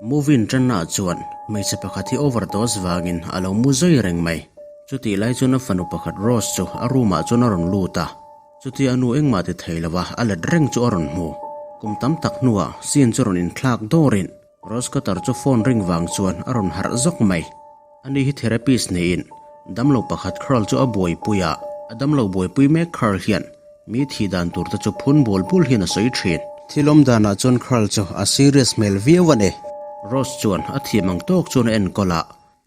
Movie inṭannaah chuan hmeichhe pakhat hi overdose vangin a lo mu zui reng mai. Chutih lai chuan a fanu pakhat Rose chu a room ah chuan a rawn lut a, chutia a nu engmah ti thei lova a let reng chu a rawn hmu. Kum tam tak hnuah scene chu rawn inthlak dawrin Rose Cutter chu phone ring vang chuan a rawn harh zawk mai. Ani hi therapist niin damlo pakhat Carl chu a buaipui a, a damlo buaipui mek Carl hian mi thih dan tur te chu phun bul bul hian a sawi thin. Thil awm danah chuan Carl chu a serious hmel viau a ni. Rose chuan a thiam ang tawk chuan a enkawl a,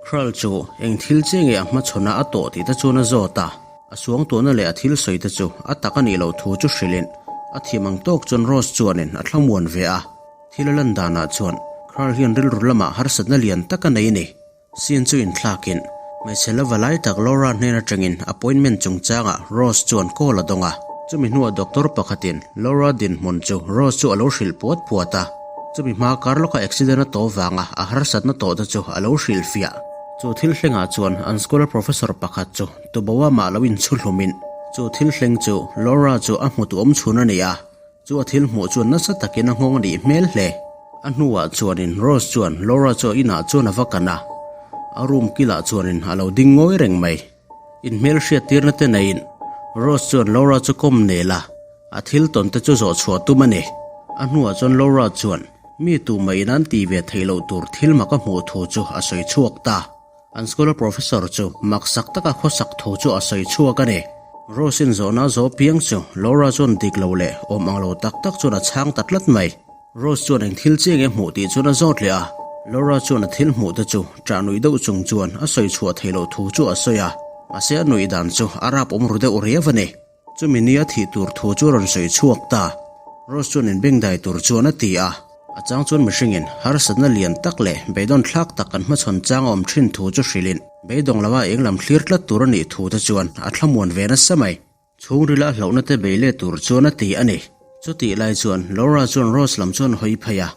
Carl chu eng thil che nge a hmachhawn a a tawh tih te chuan a zawt a, a suangtuahna leh a thil sawi te chu a tak a nih loh thu chu hrilhin a thiam ang tawk chuan Rose chuanin a thlamuan ve a. Thil a lan danah chuan Carl hian rilru lamah harsatna lian tak a nei a ni. Scene chu inthlakin hmeichhe la va lai tak Laura hnen atangin appointment chungchangah Rose chuan call a dawng a. Chumi hnuah doctor pakhatin Laura dinhmun chu Rose chu a lo hrilh puat puat a. Chumi hma kar lawka accident a tawh vanga a harsatna tawh te chu a lo hrilhfiah. Chu thil thlengah chuan an school a professor pakhat chu tuboa mah lo inchhu hlumin chu thil thleng chu Laura chu a hmutu awm chhun a ni a. Chu a thil hmuh chuan nasa takin a nghawng a nih hmel hle. A hnuah chuanin Rose chuan Laura chu a inah chuan a va kan a, a room kilah chuanin a lo ding ngawi reng mai. Inhmel hriattirna te neiin Rose chuan Laura chu kawm nel a, a thil tawn te chu zawh chhuah tum a ni. A hnuah chuan Laura chuan mi tumah in an ti ve theih loh tur thil mak a hmuh thu chu a sawi chhuak ta. An school a professor chu maksak taka khawsak tho chu a sawi chhuak a ni. Rose-in zawhna a zawh piang chu Laura chuan dik lo leh awm ang lo tak tak chuan a chhang ta tlat mai. Rose chuan eng thil chiang e hmuh tih chuan a zawt leh a, Laura chuan a thil hmuh te chu ṭah nuih deuh chung chuan a sawi chhuah theih loh thu chu a sawi a, mahse a nuih dan chu a rap awm ru deuh riau a ni. Chumi nia thih tur thu chu a rawn sawi chhuak ta. Rose chuan inbengdai tur chuan a ti a. A chang chuan mihringin harsatna lian tak leh beidawn thlak tak kan hmachhawn chang a awm thin thu chu hrilhin beidawng lova eng lam thlir tlat tur a nih thu te chuan a thlamuan ve nasa mai. Chhungrila hlauhna te bei leh tur chuan a ti a ni. Chutih lai chuan Laura chuan Rose lam chuan hawi phei a,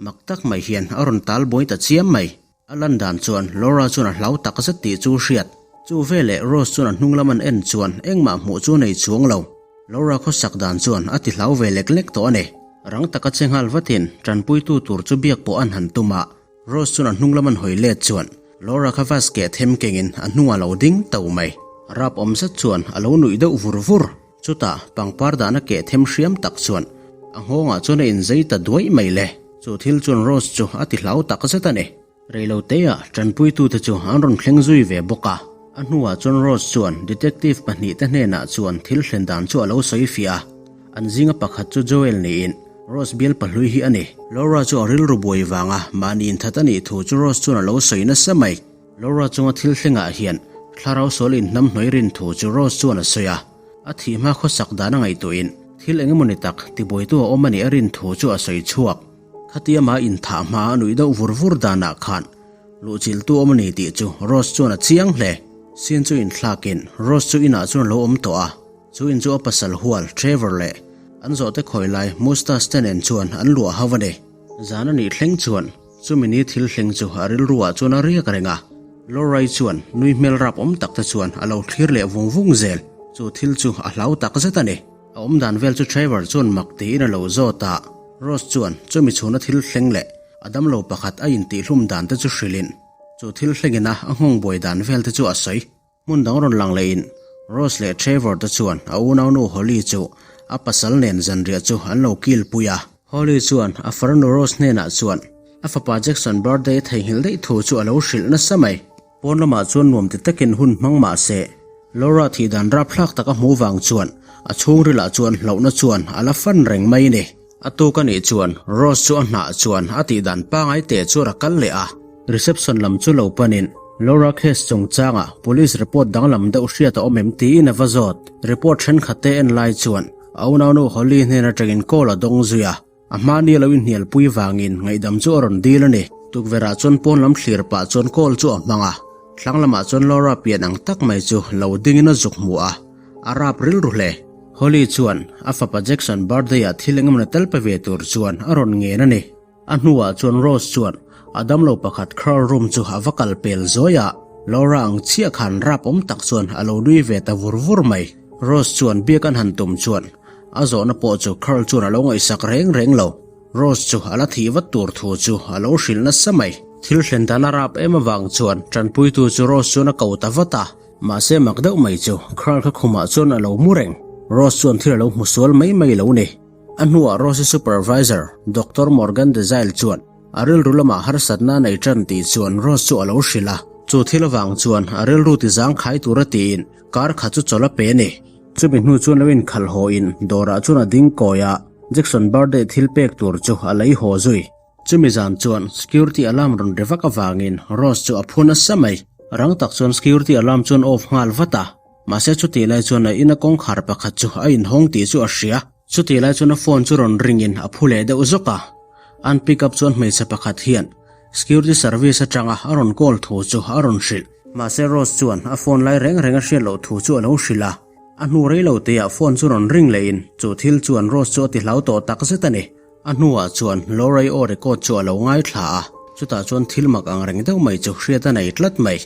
mak tak mai hian a rawn tal buai ta chiam mai. A lan dan chuan Laura chuan a hlau tak zet tih chu hriat. Chu veleh Rose chuan a hnung lam an en chuan engmah hmuh chu a nei chuang lo. Laura khawsak dan chuan a ti hlau ve lek lek tawh a ni. Rang taka che nghal vatin tanpuitu tur chu biak pawh an han tum a, Rose chuan a hnung lam an hawi let chuan Laura kha vas keh them kengin a hnungah lo ding to mai. Rap awm zet chuan a lo nuih deuh vur vur. Chutah pangpar dahna keh them hriam tak chuan a nghawngah chuan a inzei ta duaih mai le. Chu thil chuan Rose chu a ti hlau tak zet a ni. Reiloteah tanpuitute chu an rawn thleng zui ve bawk a. A hnuah chuan Rose chuan detective pahnihte hnenah chuan thil thlen dan chu a lo sawi fiah a. An zinga pakhat chu Joel niin Rose bial pahlui hi a ni. Laura chu a rilru buai vanga mahni inthat a nih thu chu Rose chuan a lo sawi nasa mai. Laura chunga thil thlengah hian thlarau sual inhnam hnuai rin thu chu Rose chuan a sawi a. A thih hma khawsak dan a ngaihtuahin thil eng emawni tak tibuaitu a awm a nih a rin thu chu a sawi chhuak. Khatia mah inthah hma a nuih deuh vur vur danah khan luhchilhtu awm a ni tih chu Rose chuan a chiang hle. Sin chu inthlakin Rose chu inah chuan a lo awm tawh a, chu in chu a pasal hual Trevor leh an zawhte khawi lai Mustache te nen chuan an luah ho a ni. Zan a nih thleng chuan Chumi ni thil thleng chu a rilruah chuan a riak reng a, Lorai chuan nui hmel rap awm tak te chuan a lo thlir leh vung vung zel. Chu thil chu a hlau tak zet a ni. A awm dan vel chu Trevor chuan mak tiin a lo zawt a, Rose chuan chumi chhuna thil thleng leh a damlo pakhat a intihhlum dan te chu hrilhin chu thil thlengin a a nghawng buai dan vel te chu a sawi. Hmun dang rawn lang lehin Rose leh Trevor te chuan a unaunu Holly chu a pasal nen zanriah chu an lo kil pui a. Holly chuan a farnu Rose hnenah chuan a fapa Jackson birthday a theihnghilh daih thu chu a lo hrilh nasa mai. Pawn lamah chuan nuam ti takin hun hmang mah se, Laura thih dan rapthlak tak a hmuh vang chuan a chhungrilah chuan hlauhna chuan a la fan reng mai ni. A tuk a nih chuan Rose chu a hnah chuan a tih dan pangai teh chu a kal leh a. Reception lam chu lo panin Laura case chungchanga police report danglam deuh hriat a awm em tiin a va zawt. Report thenkhat te en lai chuan a unaunu Holly hnen atangin call a dawng zui a, a hmani lo inhnialpui vangin ngaihdam chu a rawn dil a ni. Tukverhah chuan pawn lam thlir pah chuan call chu a hmang a, thlang lamah chuan Laura pian ang tak mai chu lo dingin a zuk hmu a, a rap rilru hle. Holly chuan a fapa Jackson birthday ah thil engemaw tel pe ve tur chuan a rawn ngen a ni. A hnuah chuan Rose chuan a damlo pakhat Carl room chu a va kal pel zawi a, Laura ang chiah khan rap awm tak chuan a lo nui ve ta vur vur mai. Rose chuan biak an han tum chuan a zawhna pawh chu Carl chuan a lo ngaihsak reng reng lo. Rose chu a la thih vat tur thu chu a lo hrilh nasa mai. Thil thlen dan a rap em avang chuan tanpuitu chu Rose chuan a ko ta vat a, mahse mak deuh mai chu Carl kha khumah chuan a lo mu reng. Rose chuan thil a lo hmu sual mai mai lo ni. A hnuah Rose-i supervisor, Doctor Morgan DeZile chuan a rilru lamah harsatna a nei tan tih chuan Rose chu a lo hrilh a. Chu thil avang chuan a rilru ti zangkhai tura tiin kar khat chu chawlh a pe a ni. Chumi hnu chuan lo inkhalh haw in dawrah chuan a ding kawi a, Jackson birthday thil pek tur chu a lei haw zui. Chumi zan chuan security alarm rawn ri vak avangin Rose chu a phu nasa mai. Rang tak chuan security alarm chuan off nghal vat a, mahse chutih lai chuan a ina kawngkhar pakhat chu a inhawng tih chu a hria. Chutih lai chuan a phone chu rawn ring in a phu leh deuh zawk a, an pick up chuan hmeichhe pakhat hian security service atanga a rawn call thu chu a rawn hrilh. Mahse Rose chuan a phone lai reng reng a hriat loh thu chu a lo hrilh a, a hnu rei lo teiah phone chu rawn ring leh in chu thil chuan Rose chu a ti hlau tawh tak zet a ni. A hnuah chuan Laura-i aw record chu a lo ngaithla a, chutah chuan thil mak ang reng deuh mai chu hriat a nei tlat mai.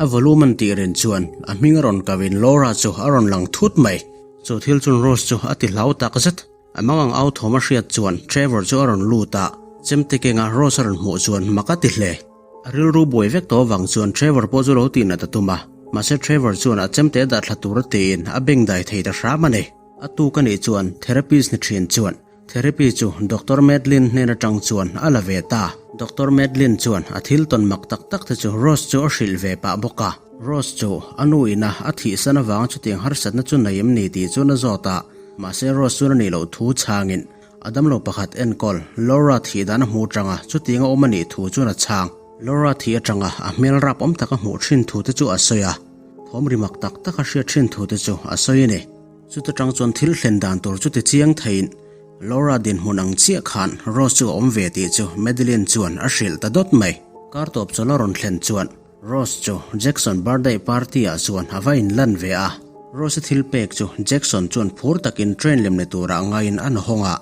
A volume an tih rin chuan a hming a rawn kau in Laura chu a rawn lang thut mai. Chu thil chuan Rose chu a ti hlau tak zet. A mang ang au thawm a hriat chuan Trevor chu a rawn lut a, chemte kenga Rose a rawn hmuh chuan mak a ti hle. A rilru buai vek tawh avang chuan Trevor pawh chu lo tih nat a tum a, mahse Trevor chuan a chemte a dah thla tur a tiin a beng dai thei ta hram a ni. A tuk a nih chuan therapist ni thin chuan Therapy chu Doctor Madeline hnen atang chuan a la ve ta. Doctor Madeline chuan a thil tawn mak tak tak te chu Rose chu a hrilh ve pah bawk a. Rose chu a nu ina a thihsan avanga chutiang harsatna chu nei em ni tih chuan a zawt a, mahse Rose chuan a nih loh thu chhangin a damlo pakhat enkawl Laura thih dan a hmuh atanga chutiang a awm a nih thu chuan a chhang. Laura thih atanga a hmel rap awm taka hmuh thin thu te chu a sawi a, thawm ri mak tak tak a hriat thin thu te chu a sawi a ni. Chuta tang chuan thil hlen dan tur chu ti chiang theiin Laura dinhmun ang chiah khan Rose chu a awm ve tih chu Madeline chuan a hrilh ta dawt mai. Kar tawp chawlh a rawn thlen chuan Rose chu Jackson birthday party ah chuan a va inlan ve a. Rose-i thil pek chu Jackson chuan phur takin train lem ni turah ngaiin a nawhawng a,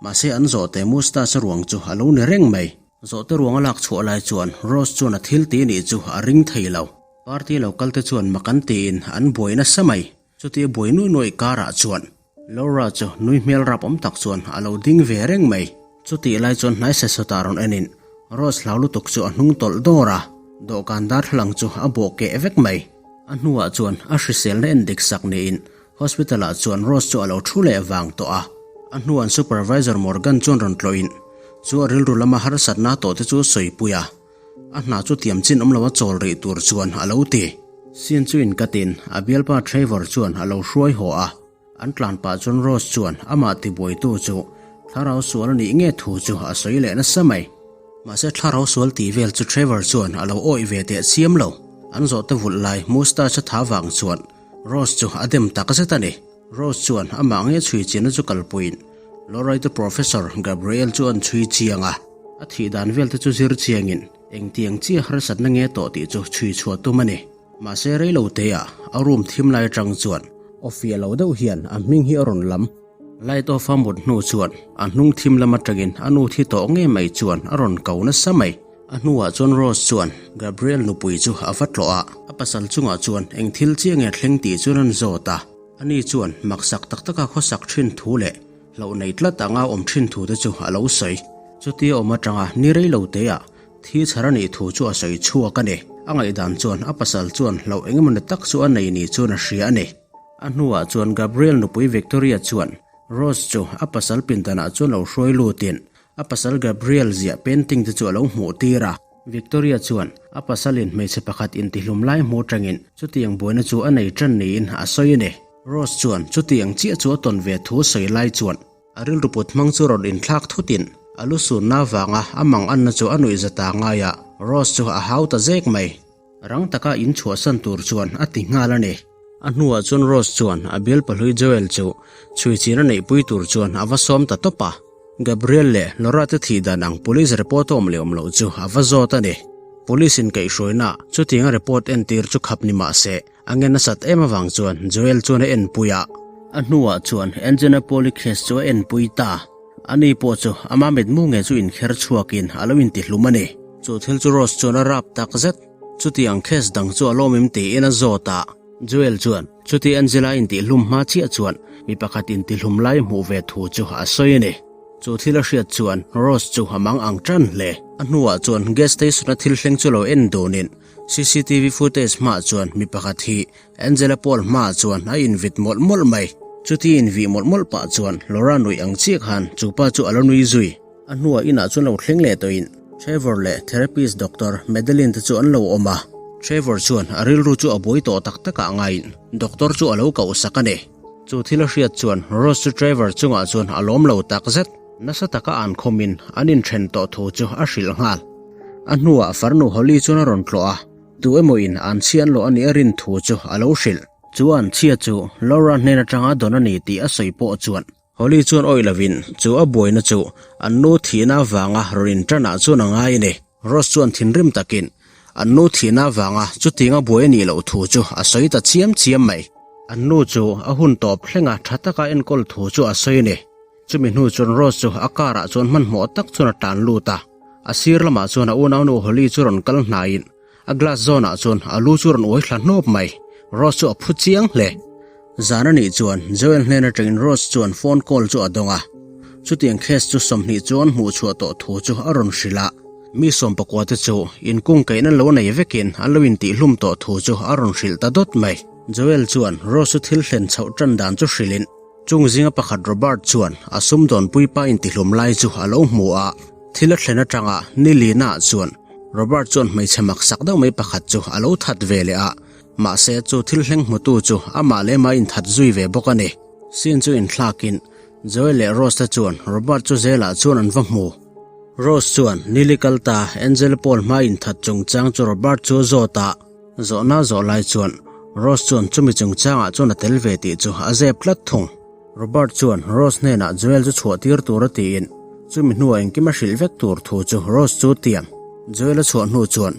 mahse an zawhte mustache ruang chu a lo ni reng mai. Zawhte ruang a lak chhuah lai chuan Rose chuan a thil tih nih chu a ring thei lo. Party lo kal te chuan mak an tiin an buai nasa mai. Chutia buai nui nuaih karah chuan Laura chu nui hmel rap awm tak chuan a lo ding ve reng mai. Chutih lai chuan hnai sesawtah rawn enin Rose hlau lutuk chu a hnung tawlh dawr a, dawhkan darthlalang chu a bawh keh vek mai. A hnuah chuan a hriselna en dik sak niin hospital ah chuan Rose chu a lo thu leh vang tawh a. A hnuah an supervisor Morgan chuan rawn tlawhin chu a rilru lama harsatna tawh te chu a sawipui a. A hna chu tiam chin awm lo a chawl rih tur chuan a lo ti. Sin chu inkatin a bialpa Trevor chuan a lo hruai haw a, an tlan pah chuan Rose chuan amah tibuaitu chu thlarau sual a nih nge thu chu a sawi leh nasa mai. Mahse thlarau sual tih vel chu Trevor chuan a lo awih ve teh chiam lo. An zawhte vulh lai mustache a tha vang chuan Rose chu a dem tak zet a ni. Rose chuan amah nge chhui chianna chu kalpuiin Lorite Professor Gabriel chu an chhui chiang a, a thih dan vel te chu zir chiangin engtiang chiah harsatna nge tawh tih chu chhui chhuah tum a ni. Mahse reilo teah a room thim lai atang chuan aw fiah lo deuh hian a hming hi a rawn lam. Light off a mut hnu chuan a hnung thim lam atangin a nu thi tawh nge mai chuan a rawn ko nasa mai. A hnuah chuan Rose chuan Gabriel nupui chu a va tlawh a, a pasal chungah chuan eng thil chiah nge thleng tih chuan an zawt a. Ani chuan maksak tak taka khawsak thin thu leh hlauh nei tlat anga awm thin thu te chu a lo sawi. Chutia awm atanga ni rei lo teah thi chhar a nih thu chu a sawi chhuak a ni. A ngaihdan chuan a pasal chuan hlauh engemaw ni tak chu a nei ni chuan a hria a ni. A hnuah chuan Gabriel nupui Victoria chuan Rose chu a pasal pindanah chuan lo hruai lutin a pasal Gabriel ziah painting te chu a lo hmuh tir a. Victoria chuan a pasalin hmeichhe pakhat intihlum lai hmu atangin chutiang buaina chu a nei tan niin a sawi a ni. Rose chuan chutiang chiah chu a tawn ve thu sawi lai chuan a rilru put hmang chu rawn inthlak thutin a lu sunna avanga a mang anna chu a nuih za ta ngai a, Rose chu a hau ta zek mai. Rang taka in chhuahsan tur chuan a ti nghal a ni. A hnuah chuan Rose chuan a bialpahlui Joel chu chhuichhin a neihpui tur chuan a va sawm ta tawp a. Gabriel leh Laura te thih dan ang police report a awm leh awm loh chu a va zawt a ni. Police in kaihhruaina chutianga report entir chu khap ni mah se, a nge nasat em avang chuan Joel chuan a enpui a. A hnuah chuan Angela Poli case chu a enpui ta. Ani pawh chu ama mitmu nge chu inkher chhuakin a lo intihlum a ni. Chu thil chu Rose chuan a rap tak zet. Chutiang case dang chu a lawm em tiin a zawt a. Joel chuan chuti Angela intihlum hma chiah chuan mi pakhat intihlum lai hmuh ve thu chu a sawi a ni. Chu thil a hriat chuan Rose chu a mang ang tan hle. A hnuah chuan gas station a thil thleng chu lo en dunin cctv footage hmaah chuan mi pakhat hi Angela Paul hmaah chuan a invit mawlh mawlh mai. Chuti invih mawlh mawlh pah chuan Laura nuih ang chiah khan chu pa chu a lo nui zui. A hnuah inah chuan lo thleng leh tawhin Trevor leh therapist Doctor Madeline te chu an lo awm a. Trevor chuan a rilru chu a buai tawh tak takah ngaiin doctor chu a lo koh sak a ni. Chu thil a hriat chuan Rose chu Trevor chungah chuan a lawm lo tak zet. Nasa taka an khawmin an inthen tawh thu chu a hrilh nghal. A hnuah farnu Holly chuan a rawn tlawh a, tu emaw-in an chhian loh a nih a rin thu chu a lo hrilh. Chu an chhia chu Laura hnen atanga dawn a ni tih a sawi pawh chuan Holly chuan awih lovin chu a buaina chu an nu thihna avanga rawn inṭanah chuan a ngai a ni. Rose chuan thinrim takin an nu thihna avanga chutinga buai a nih loh thu chu a sawi ta chiam chiam mai. An nu chu a hun tawp thlenga ṭha taka enkawl thu chu a sawi a ni. Chumi hnu chuan Rose chu a car ah chuan hmanhmawh tak chuan a tlan lut a, a sir lamah chuan a unaunu Holly chu rawn kal hnaiin a glass zawn ah chuan a lu chu rawn uai thla hnawp mai. Rose chu a phu chiang hle. Zan a nih chuan Joel hnen atangin Rose chuan phone call chu a dawng a, chutiang case chu 20 chuan hmuh chhuah tawh thu chu a rawn hrilh a. Mi sawmpakua te chu inkungkaihna lo nei vekin an lo intihhlum tawh thu chu a rawn hrilh ta dawt mai. Joel chuan Rose chu thil thlen chhoh tan dan chu hrilhin, Chung zinga pakhat Robert chuan a sumdawnpui pa intihlum lai chu a lo hmu a, thil a thlen atanga ni lina chuan Robert chuan hmeichhe maksak deuh mai pakhat chu a lo that ve leh a, mahse chu thil hleng hmutu chu amah leh mah inthat zui ve bawk a ni. Scene chu inthlakin Joel leh Rose te chuan Robert chu zelah chuan an va hmu. Rose chuan Nili kal ta Angel Paul hma inthat chungchang chu Robert chu a zawt a. Zawhna zawh lai chuan Rose chuan chumi chungchangah chuan a tel ve tih chu a zep tlat thung. Robert chuan Rose hnenah Joel chu chhuah tir tur a tiin chumi hnuah engkim a hrilh vek tur thu chu Rose chu tiam. Joel a chhuah hnu chuan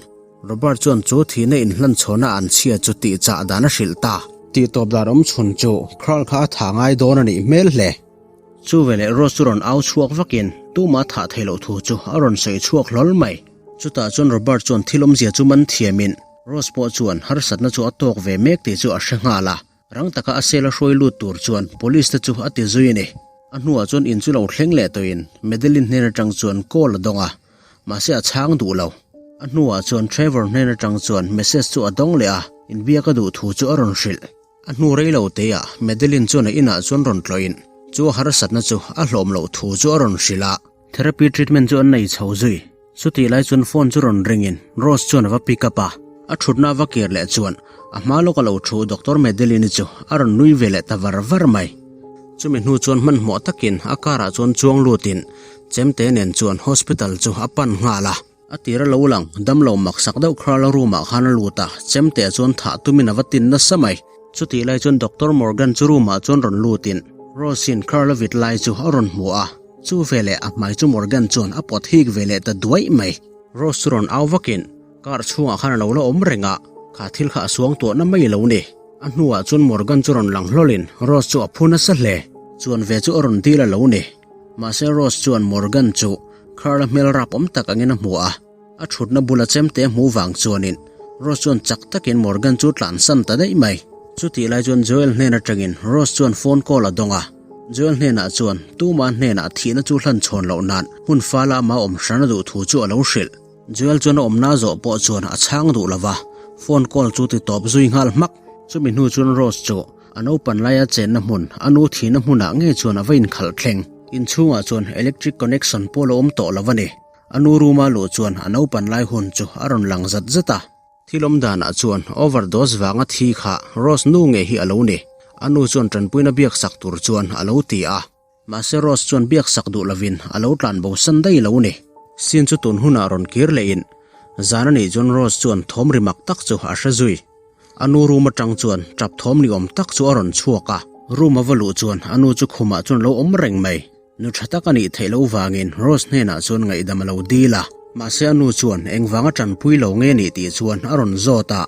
Robert chuan chu thihna inhlan chhawna an chhia chu tih chah dan a hrilh ta. Tih tawp dan awm chhun chu Carl kha a tha ngai dawn a nih hmel hle. Chu veleh Rose chu rawn au chhuak vakin tumah thah theih loh thu chu a rawn sawi chhuak hlawl mai. Chutah chuan Robert chuan thil awmzia chu man thiamin Rose pawh chuan harsatna chu a tawk ve mek tih chu a hre nghal a, rang taka a cell a hruai lut tur chuan police te chu a ti zui a ni. A hnuah chuan in chu lo thleng leh tawhin Madeline hnen atang chuan call a dawng a, mahse a chhang duh lo. A hnuah chuan Trevor hnen atang chuan message chu a dawng leh a, inbiak a duh thu chu a rawn hrilh. A hnu rei lo te ah Madeline chuan a inah chuan rawn tlawhin chu a harsatna chu a hlawm loh thu chu a rawn hrilh a. Therapy treatment chu an nei chho zui. Chutih lai chuan phone chu rawn ringin Rose chuan a va pick up a. A thutna a va kir leh chuan a hma lawk a lo thu Doctor Madeline-i chu a rawn nui ve leh ta var var mai. Chumi hnu chuan hmanhmawh takin a car ah chuan chuang lutin chemte nen chuan hospital chu a pan nghal a. A tir a lo lang, damlo maksak deuh Carla room ah khan a lut a, chemte chuan thah tumin a va tin nasa mai. Chutih lai chuan Doctor Morgan chu room ah chuan rawn lutin Rose-in Carla vit lai chu a rawn hmu a, chu veleh a hmai chu Morgan chuan a pawt hik ve leh ta duaih mai. Rose chu rawn au vakin car chhungah khan a lo la awm reng a, kha thil kha a suang tuahna mai lo ni. A hnuah chuan Morgan chu rawn lang hlawlin Rose chu a phu nasa hle. Chuan ve chu a rawn dil a lo ni. Mahse Rose chuan Morgan chu Carl-a hmel rap awm tak angin a hmu a, a thutna bula chemte a hmuh vang chuanin Rose chuan chak takin Morgan chu tlansan ta daih mai. Chutih lai chuan Joel hnen atangin Rose chuan phone call a dawng a, Joel hnenah chuan tuma hnenah thihna chu hlan chhawn loh nan hmun fala ama awm hran a duh thu chu a lo hrilh. Joel chuan a awmna zawh pawh chuan a chhang duh lova, phone call chu ti tawp zui nghal hmak. Chumi hnu chuan Rose chu A naupan laia chenna hmun, a nu thihna hmunah ngei chuan a va inkhalh thleng. Inchhungah chuan electric connection pawh la awm tawh lo a ni. A nu room-a luh chuan a naupan lai hun chu a rawn lang zat zat a. Thil awm danah chuan overdose vanga thi kha Rose nu ngei hi a lo ni. A nu chuan tanpuina biak sak tur chuan a lo ti a. Mahse Rose chuan biak sak duh lovin a lo tlan bo san daih lo ni. Scene chu tun hunah rawn kir lehin zan a nih chuan Rose chuan thawm ri mak tak chu a hre zui. A nu room atang chuan tap thawm ni awm tak chu a rawn chhuak a, room a va luh chuan a nu chu khumah chuan a lo awm reng mai. Nu tha tak a nih theih loh vangin Rose hnenah chuan ngaihdam a lo dil a, mahse a nu chuan engvanga tanpui lo nge nih tih chuan a rawn zawt a.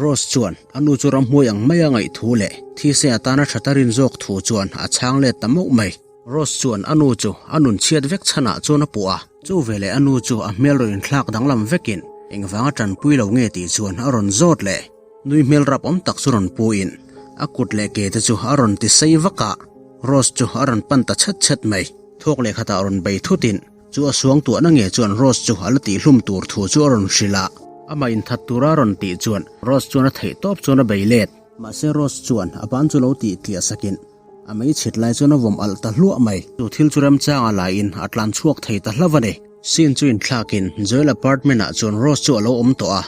Rose chuan a nu chu ramhmuai ang maia ngaih thu leh thise atana tha ta rin zawk thu chuan a chhang let ta mauh mai. Rose chuan a nu chu a nun chhiat vek chhanah chuan a puh a, chu veleh a nu chu a hmel rawn inthlak danglam vekin engvanga tanpui lo nge tih chuan a rawn zawt leh. Nui hmel rap awm tak chu rawn puin a kut leh ke te chu a rawn ti sei vak a, Rose chu a rawn pan ta chhet chhet mai. Thawk leh khatah rawn bei thutin chu a suangtuahna nge chuan Rose chu a la tihhlum tur thu chu a rawn hrilh a. Amah inthat tura a rawn tih chuan Rose chuan a theih tawp chuan a bei let. Mahse Rose chuan a ban chu lo tih tliah sakin a mei chhit lai chuan a vawm alh ta hluah mai. Chu thil chu remchanga laiin a tlan chhuak thei ta hlauh a ni. Scene chu inthlakin Joel apartment ah chuan Rose chu a lo awm tawh a.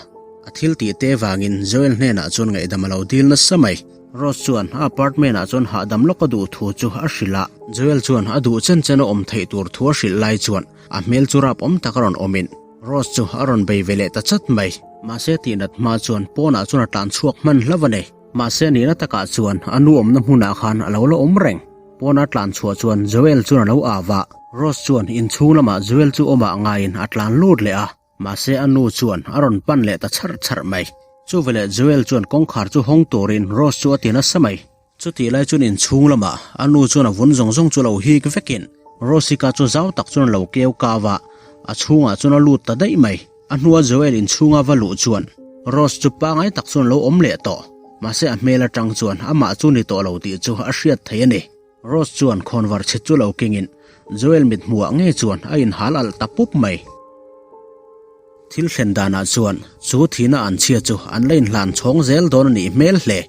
A thil tih te vangin Joel hnenah chuan ngaihdam a lo dil nasa mai. Rose chuan a apartment ah chuan hahdam lawk a duh thu chu a hrilh a. Joel chuan a duh chen chen a awm theih tur thu a hrilh lai chuan a hmel chu rap awm tak a rawn awmin Rose chu a rawn bei ve leh ta chat mai. Mahse tihnat hma chuan pawnah chuan a tlan chhuak hman hlauh a ni. Mahse nihna takah chuan a nu awmna hmunah khan a lo la awm reng. Pawna tlan chhuah chuan Joel chuan a lo au a. Rose chuan inchhung lamah Joel chu awmah ngaiin a tlan lut leh a. Mahse a nu chuan a rawn pan leh ta chharh chharh mai. Chuveleh Joel chuan kawngkhar chu hawng turin Rose chu a ti nasa mai. Chutih lai chuan inchhung lamah a nu chuan a vun zawng zawng chu lo hik vekin Rose-i ka chu zau tak chuan a lo keu kau a, a chhungah chuan a lut ta daih mai. A hnua Joel inchhunga va luh chuan Rose chu pangai tak chuan a lo awm leh tawh. Mahse a hmel atang chuan amah chu ni tawh lo tih chu a hriat thei a ni. Rose chuan khawnvar chhit chu lo kengin Joel mit hmuhah ngei chuan a inhal alh ta pup mai. Thil thlen danah chuan chu thihna an chhia chu an la inhlan chhawng zel dawn a nih hmel hle.